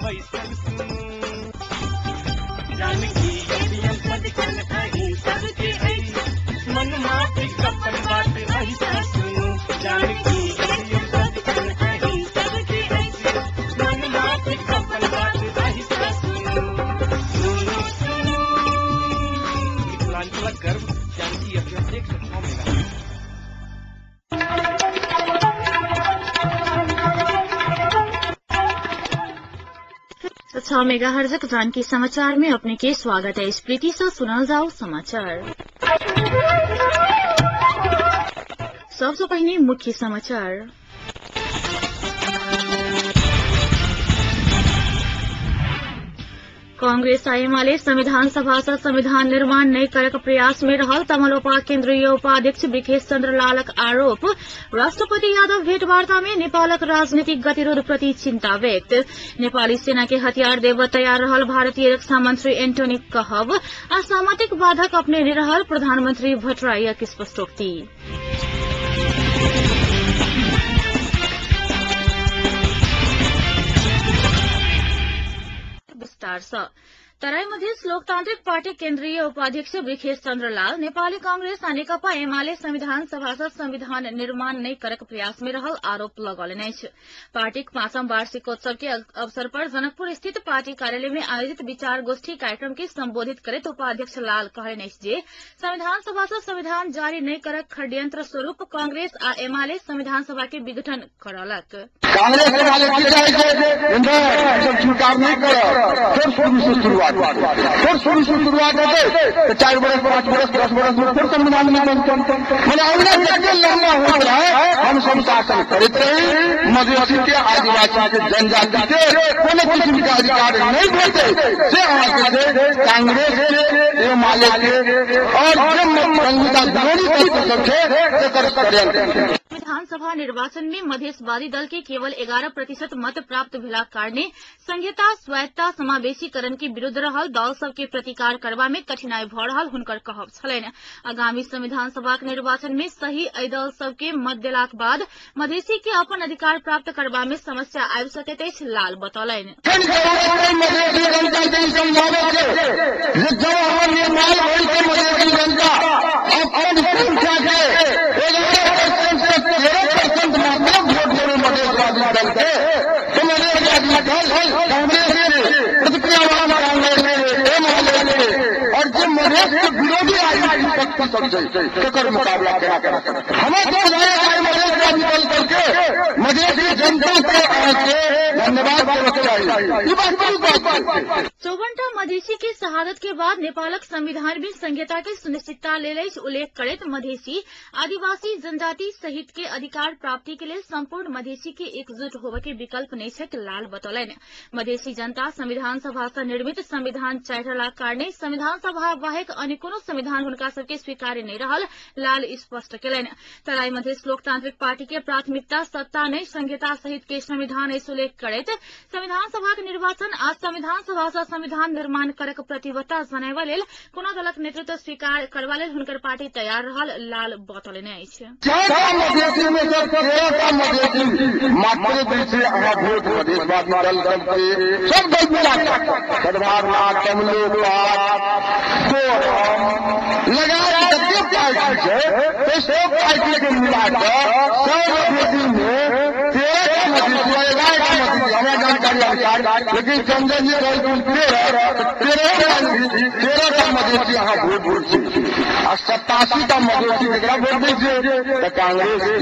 बैसल सुनू। जानकी एफएम सदिखन अहीं सबके अछि, मन माफिक अपन बात अहीं सुनू। जानकी एफएम सदिखन अहीं सबके अछि, मन माफिक अपन बात अहीं सुनू। सुनू सुनू मिथिलांचलक गर्व जानकी एफएम 106 मेगाहर्ट्ज। 6 मेगाहर्जक जानकी समाचार में अपने के स्वागत है। प्रीति से सुनल जाओ समाचार। सबसे पहले मुख्य समाचार। कांग्रेस एमाले संविधान सभा से संविधान निर्माण नहीं करक प्रयास में रहल तमलोपा केन्द्रीय उपाध्यक्ष विखेश चन्द्र लालक आरोप। राष्ट्रपति यादव भेंटवार्ता में नेपालक राजनीतिक गतिरोध प्रति चिंता व्यक्त। नेपाली सेना के हथियार देव तैयार रहल भारतीय रक्षा मंत्री एंटोनी कहब। असहमतिक बाधक अपने रहल प्रधानमंत्री भट्टराईक स्पष्टोक्ति। विस्तार सँ तराई मधेस लोकतांत्रिक पार्टी केन्द्रीय उपाध्यक्ष विखेश चन्द्र लाल नेपाली कांग्रेस आ नेकपा एमाले संविधान सभा से संविधान निर्माण नहीं करक प्रयास में रहल आरोप लगौलनि अछि। पार्टीक पांचम वार्षिकोत्सव के अवसर पर जनकपुर स्थित पार्टी कार्यालय में आयोजित विचार गोष्ठी कार्यक्रम के संबोधित करैत उपाध्यक्ष लाल कहलनि अछि जे संविधान सभा से संविधान जारी नहीं करक षड्यंत्र स्वरूप कांग्रेस आ एमाले संविधान सभा के विघटन करलक। कांग्रेस एमाले की चाहै छै सब स्वीकार नहीं करब, फिर शुरू से शुरुआत होते 4 बरस 5 बरस 10 बरस में फिर संविधान में मैंने लंबा हो रहा है। हम सब शासन करते रहे, मधेसी के आदिवासी के जनजाति के कोनो किस्म के अधिकार नहीं भेटे से अहाँ कांग्रेस के एमाले के और संहिता विरोधी तत्व सब छै तेकर षड्यंत्र। विधानसभा निर्वाचन में मधेसवादी दल के केवल 11% मत प्राप्त भेलाक कारणे संघीयता स्वायत्तता समावेशीकरण के विरूद्ध रहल दल सब के प्रतिकार करबा में कठिनाई भ रहल हुनकर कहब छलनि। आगामी संविधान सभाक निर्वाचन में सही एहि दल सब के मत देलाक बाद मधेसी के अपन अधिकार प्राप्त करबा में समस्या आबि सकैत अछि, लाल बतौलनि। 13% मात्र वोट देवे मधेशवादी दल के, तो मधेशवादी दल कांग्रेस के प्रतिक्रियावान कांग्रेस के एमाले के और जे मधेश के विरोधी राजनीतिक शक्ति सब छै तेकर मुकाबला केना करत। हमें तो मधेशवादी दल करके मधेशी जनता के अहाँके धन्यवाद देबक चाही। ई बात बहुत। 54टा मधेसी के शहादत के बाद नेपालक संविधान में संघीयता के सुनिश्चितता लेल अछि उल्लेख करैत मधेसी आदिवासी जनजाति सहित के अधिकार प्राप्ति के लेल संपूर्ण मधेसी के एकजुट होबय के विकल्प नहि छै, लाल बतौलनि। मधेसी जनता संविधान सभा से निर्मित संविधान चाहि रहलाक कारणे संविधान सभा बाहेक अन्य कोनो संविधान हुनका सबके स्वीकार्य नहि रहल लाल स्पष्ट केलनि। तराई मधेस लोकतांत्रिक पार्टी के प्राथमिकता सत्ता नहि संघीयता सहित के संविधान अछि उल्लेख करैत संविधान सभाक निर्वाचन आ संविधान सभा सँ संविधान निर्माण करक प्रतिबद्धता जनाबय लेल कोनो दलक नेतृत्व स्वीकार करबा लेल हुनकर पार्टी तैयार रहल लाल बतौलनि अछि। 4टा मधेसी में से 13टा मधेसी मात्र जे अहाँ वोट मधेशवादी दल के सब दल मिला सद्भावना तमलोपा लगा जते पार्टी छै ते सब पार्टी के मिला कऽ 100 मधेसी में 13टा मधेसी 11टा मधेसी हमरा जानकारी अनुसार, लेकिन चंदन जी कहलखिन 13टा मधेसी अहाँ वोट दै छी आ 87टा मधेसी केकरा वोट दै छियै तऽ कांग्रेस के,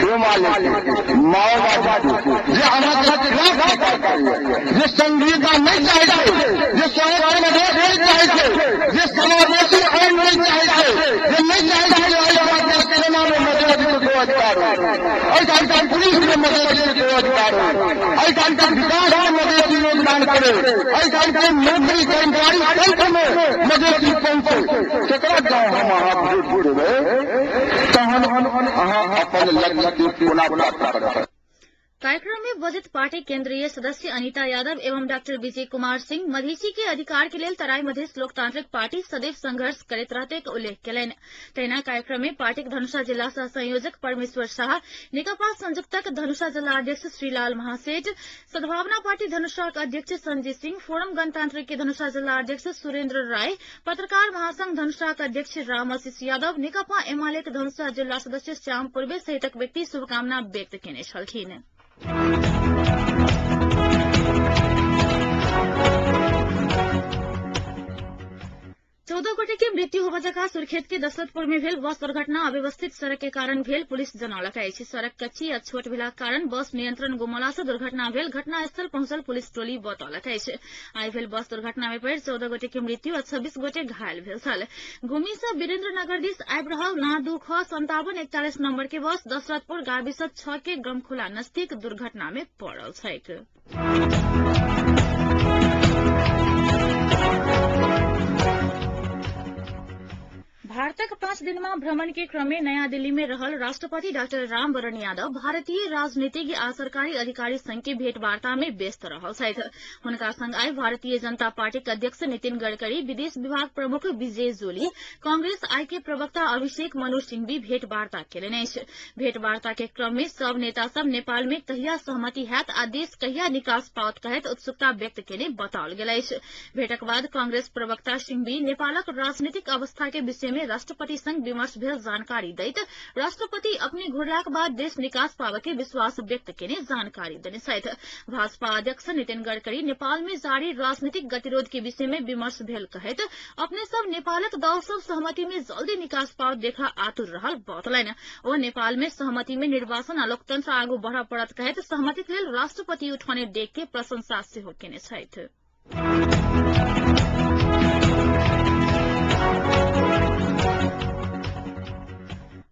एमाले के, माओवादी के, जे अहाँके खिलाफ सरकार करैया, जे संघीयता नहि चाहै छै, जे स्वायत्त मधेश नहि चाहै छै, जे समावेशी आइन नहि चाहै छै, जे नहि चाहै छै एहि सेना में मधेसी के कोइ अधिकार हो, एहिठाम पुलिस में मधेसी के कोइ अधिकार हो, एहिठाम विकास में मधेसी योगदान करे, एहिठाम नौकरी कर्मचारी तंत्र में मधेसी पहुँचे, तेकरा जँ हम अहाँ वोट देबै तहन अहाँ अपन लक्ष्य के कोना प्राप्त करब। कार्यक्रम में बजट पार्टी केंद्रीय सदस्य अनिता यादव एवं डाक्टर विजय कुमार सिंह मधेसी के अधिकार के लेल तराई मधेस लोकतांत्रिक पार्टी सदैव संघर्ष करैत रहते के उल्लेख केलनि। तहिना कार्यक्रम में पार्टीक धनुषा जिला सह संयोजक परमेश्वर शाह, नेकपा संयुक्तक धनुषा जिला अध्यक्ष श्रीलाल महासेठ, सद्भावना पार्टी धनुषाक अध्यक्ष संजय सिंह, फोरम गणतांत्रिक के धनुषा जिला अध्यक्ष सुरेन्द्र राय, पत्रकार महासंघ धनुषाक अध्यक्ष राम आशीष यादव, नेकपा एमाले के धनुषा जिला सदस्य श्याम पूर्वे सहितक व्यक्ति शुभकामना व्यक्त केने छलखिन। चौदह गोटे के मृत्यु होबय जकाँ सुर्खेत के दशरथपुर में भेल बस दुर्घटना अव्यवस्थित सड़क के कारण भेल पुलिस जनौलक अछि। सड़क कच्ची आ छोट भेलाक कारण बस नियंत्रण गुमला से दुर्घटना भेल घटनास्थल पहुंचल पुलिस टोली बतौलक अछि। आइ भेल बस दुर्घटना में पड़ि 14 गोटे के मृत्यु आ 26 गोटे घायल भेल छल। घुमी से वीरेन्द्रनगर दिस आबि रहल ना 2 ख 5741 नंबर के बस दशरथपुर गाविस 6 के गमखुला नजदीक दुर्घटना में पड़ल छैक। भारतक 5 दिनमा भ्रमण के क्रम में नयाँ दिल्ली में रहल राष्ट्रपति डाक्टर रामवरण यादव भारतीय राजनीतिज्ञ आ सरकारी अधिकारी संग के भेंटवार्ता में व्यस्त रहल छथि। हुनका संग आइ भारतीय जनता पार्टी के अध्यक्ष नितिन गडकरी, विदेश विभाग प्रमुख विजय जोली, कांग्रेस आइ के प्रवक्ता अभिषेक मनु सिंघवी भेंटवार्ता केलनि अछि। भेंटवार्ता के क्रम में सब नेता सब नेपाल में कहिया सहमति हैत आ देश कहिया निकास पाओत कहैत उत्सुकता व्यक्त केने बताओल गेल अछि। भेंटक बाद कांग्रेस प्रवक्ता सिंघवी नेपालक राजनीतिक अवस्था के विषय में राष्ट्रपति संग विमर्श भेल जानकारी दैत राष्ट्रपति अपने घुरलाक बाद देश निकास पाबय के विश्वास व्यक्त केने जानकारी देने छथि। भाजपा अध्यक्ष नितिन गडकरी नेपाल में जारी राजनीतिक गतिरोध के विषय में विमर्श भेल कहैत अपने सब नेपालक दल सब सहमति में जल्दी निकास पाओत देखा आतुर रहल बतौलनि। ओ नेपाल में सहमति में निर्वाचन आ लोकतंत्र आगू बढ़ पड़त कहैत सहमति लेल राष्ट्रपति उठौने डेग के प्रशंसा सेहो केने छथि।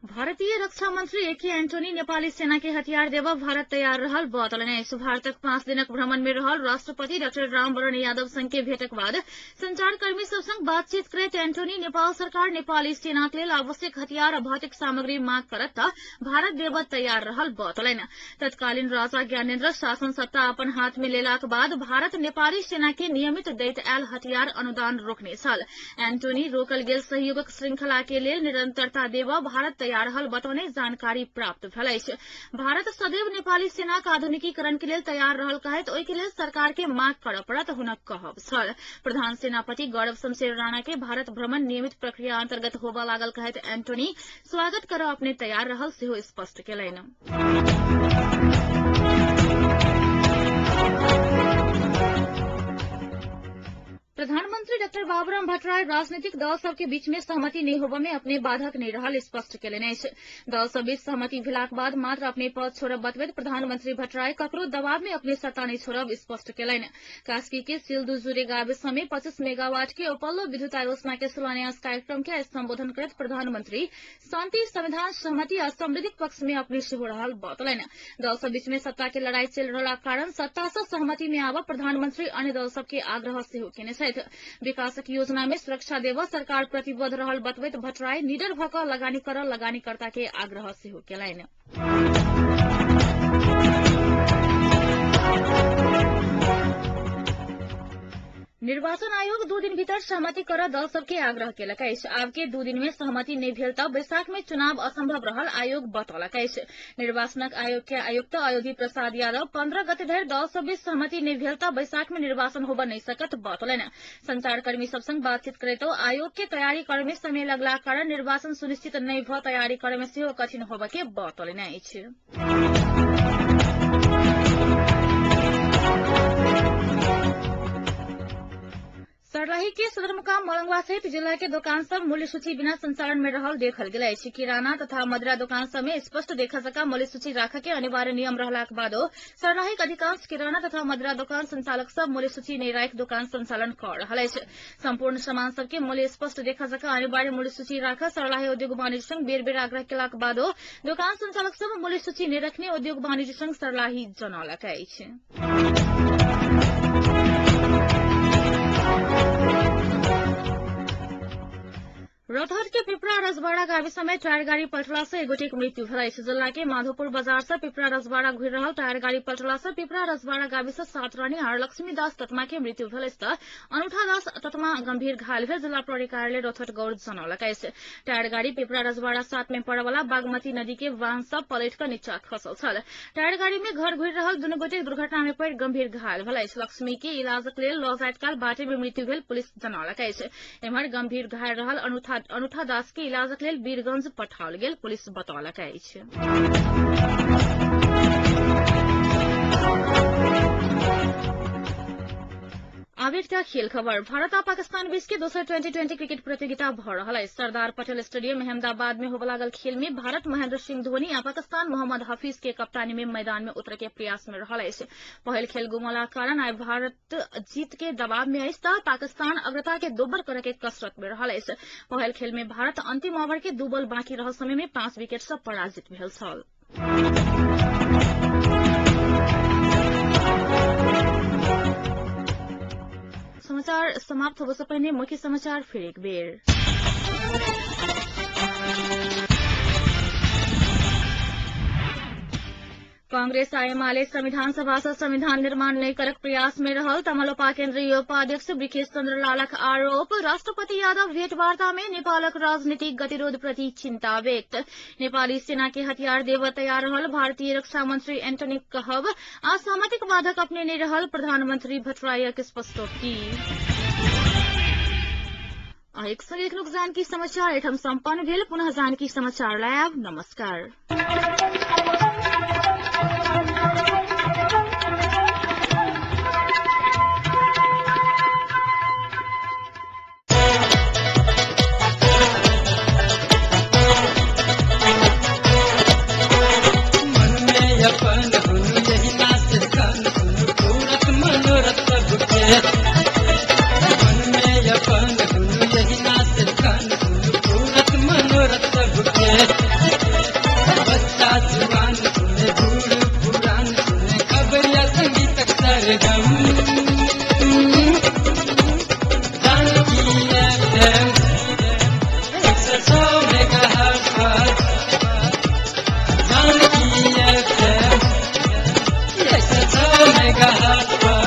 भारतीय रक्षा मंत्री एके एंटोनी नेपाली सेना के हथियार देब भारत तैयार रहल बतौलनि अछि। भारतक 5 दिनक भ्रमण में रहल राष्ट्रपति डाक्टर रामवरण यादव संग के भेंटक बाद संचारकर्मी सब संग बातचीत करैत एंटोनी नेपाल सरकार नेपाली सेना के लेल आवश्यक हथियार आ भौतिक सामग्री मांग करत त भारत देब तैयार रहल बतौलनि। तत्कालीन राजा ज्ञानेन्द्र शासन सत्ता अपन हाथ में लेलाक बाद भारत नेपाली सेना के नियमित दैत आयल हथियार अनुदान रोकने छल। एंटोनी रोकल गेल सहयोगक श्रृंखला के लेल निरंतरता देब भारत तैयार रहल बतौने जानकारी प्राप्त भेल अछि। भारत सदैव नेपाली सेनाक आधुनिकीकरण के लेल तैयार रहल कहैत ओहि के लेल सरकार के मांग करय पड़त हुनक कहब छल। प्रधान सेनापति गौरव शमशेर राणा के भारत भ्रमण नियमित प्रक्रिया अंतर्गत होबय लागल कहैत एंटोनी स्वागत करय अपने तैयार रहल सेहो स्पष्ट केलनि। प्रधानमंत्री डाक्टर बाबूराम भट्टराई राजनीतिक दल सबके बीच में सहमति नहीं होबय में अपने बाधक नहीं रहल स्पष्ट केलनि अछि। दल सब बीच सहमति भेलाक बाद मात्र अपने पद छोड़ब बतबैत प्रधानमंत्री भट्टराई ककरो दबाव में अपने सत्ता नहीं छोड़ब स्पष्ट केलनि। कास्की के सिलदुजुरे गाविस में 25 मेगावाट के उपल्लो विद्युत आयोजना के शिलान्यास कार्यक्रम के संबोधन करैत प्रधानमंत्री शांति, संविधान, सहमति आ समृद्धिक पक्ष में अपने सेहो रहल बतौलनि। दल सब बीच में सत्ता के लड़ाई चलि रहलाक कारण सत्ता से सहमति में आबऽ प्रधानमंत्री अन्य दल सबके आग्रह सेहो केने छथि। विकासक योजना में सुरक्षा देब सरकार प्रतिबद्ध रहल बतबैत भट्टराई निडर भऽ कऽ लगानी करऽ लगानीकर्ता के आग्रह सेहो केलनि। निर्वाचन आयोग 2 दिन भीतर सहमति कर दल सबके आग्रह केलक अछि। आब के 2 दिन में सहमति नहीं भेल त बैसाख में चुनाव असंभव रहल आयोग बतौलक अछि। निर्वाचनक आयोग के आयुक्त अयोधी प्रसाद यादव 15 गते धरि दल सब बीच सहमति नहीं भेल त बैसाख में निर्वाचन होबय नहीं सकत बतौलनि। संचारकर्मी सब संग बातचीत करैत आयोग के तैयारी करे में समय लगलाक कारण निर्वाचन सुनिश्चित नहीं भ तैयारी करे में सेहो कठिन होबय के बतौलनि अछि। सर्लाही के सदरमुकाम मलंगवा सहित जिला के दोकान सब मूल्य सूची बिना संचालन में रहल देखल गेल अछि। किराना तथा मदिरा दोकान सब में स्पष्ट देखा सका मूल्य सूची राख के अनिवार्य नियम रहलाक बादो सर्लाहीक अधिकांश किराना तथा मदिरा दोकान संचालक सब मूल्य सूची नहि राखि दोकान संचालन क रहल अछि। सम्पूर्ण सामान सब के मूल्य स्पष्ट देखा सका अनिवार्य मूल्य सूची राख सर्लाही उद्योग वाणिज्य संघ बेर बेर आग्रह केलाक बादो दोकान संचालक सब मूल्य सूची नहि रखने उद्योग वाणिज्य संघ सर्लाही जनौलक अछि। रौतहट के पिपरा रजवाड़ा गाविस में टायर गाड़ी पलटला से एक गोटे के मृत्यु भेल अछि। जिला के माधोपुर बाजार से पिपरा रजवाड़ा घुरि रहल टायर गाड़ी पलटला से पिपरा रजवाड़ा गाविस 7 रानी और लक्ष्मी दास तत्मा के मृत्यु भेल अछि त अनुठा दास तत्मा गंभीर घायल भेल जिला प्रहरी कार्यालय रौतहट गौर जनौलक अछि। टायर गाड़ी पिपरा रजवाड़ा 7 में पड़वला बागमती नदी के वाहन सब पलट कऽ नीचा खसल छल। टायर गाड़ी में घर घुरि रहल दुनू गोटे दुर्घटना में पड़ि गंभीर घायल भेल अछि। लक्ष्मी के इलाजक लेल लऽ जाइत काल बाटे में मृत्यु भेल पुलिस जनौलक अछि। एम्हर गंभीर घायल रहल अनुठा दास के इलाजक लेल वीरगंज पठाओल गेल पुलिस बतौलक अछि। आब एकटा खेल खबर। भारत आ पाकिस्तान बीच के दोसर 2020 क्रिकेट प्रतियोगिता भऽ रहल अछि। सरदार पटेल स्टेडियम अहमदाबाद में होबय लागल खेल में भारत महेंद्र सिंह धोनी आ पाकिस्तान मोहम्मद हफीज के कप्तानी में मैदान में उतर के प्रयास में रहल अछि। पहिल खेल गुमलाक कारण आइ भारत जीत के दबाव में अछि त पाकिस्तान अग्रता के दोबर करय के कसरत में रहल अछि। पहिल खेल में भारत अंतिम ओवर के 2 बॉल बाँकी रहल समय में 5 विकेट सँ पराजित भेल छल। समाचार समाप्त होबय सँ पहिने मुख्य समाचार फिर एक बेर। कांग्रेस आ एमाले संविधान सभा सँ संविधान निर्माण नहि करक प्रयास में रहल तमलोपा केन्द्रीय उपाध्यक्ष ब्रिखेश चंद्र लालक आरोप। राष्ट्रपति यादव भेंटवार्ता में नेपालक राजनीतिक गतिरोध प्रति चिंता व्यक्त। नेपाली सेना के हथियार देव तैयार रहल भारतीय रक्षा मंत्री एंटनी कहब। असहमतिक बाधक अपने नहि रहल प्रधानमंत्री भट्टराईक स्पष्टोक्ति। एक संग एक जानकी समाचार एठाम सम्पन्न भेल। पुनः जानकी समाचार लायब। नमस्कार। Janaki FM 106 megahertz.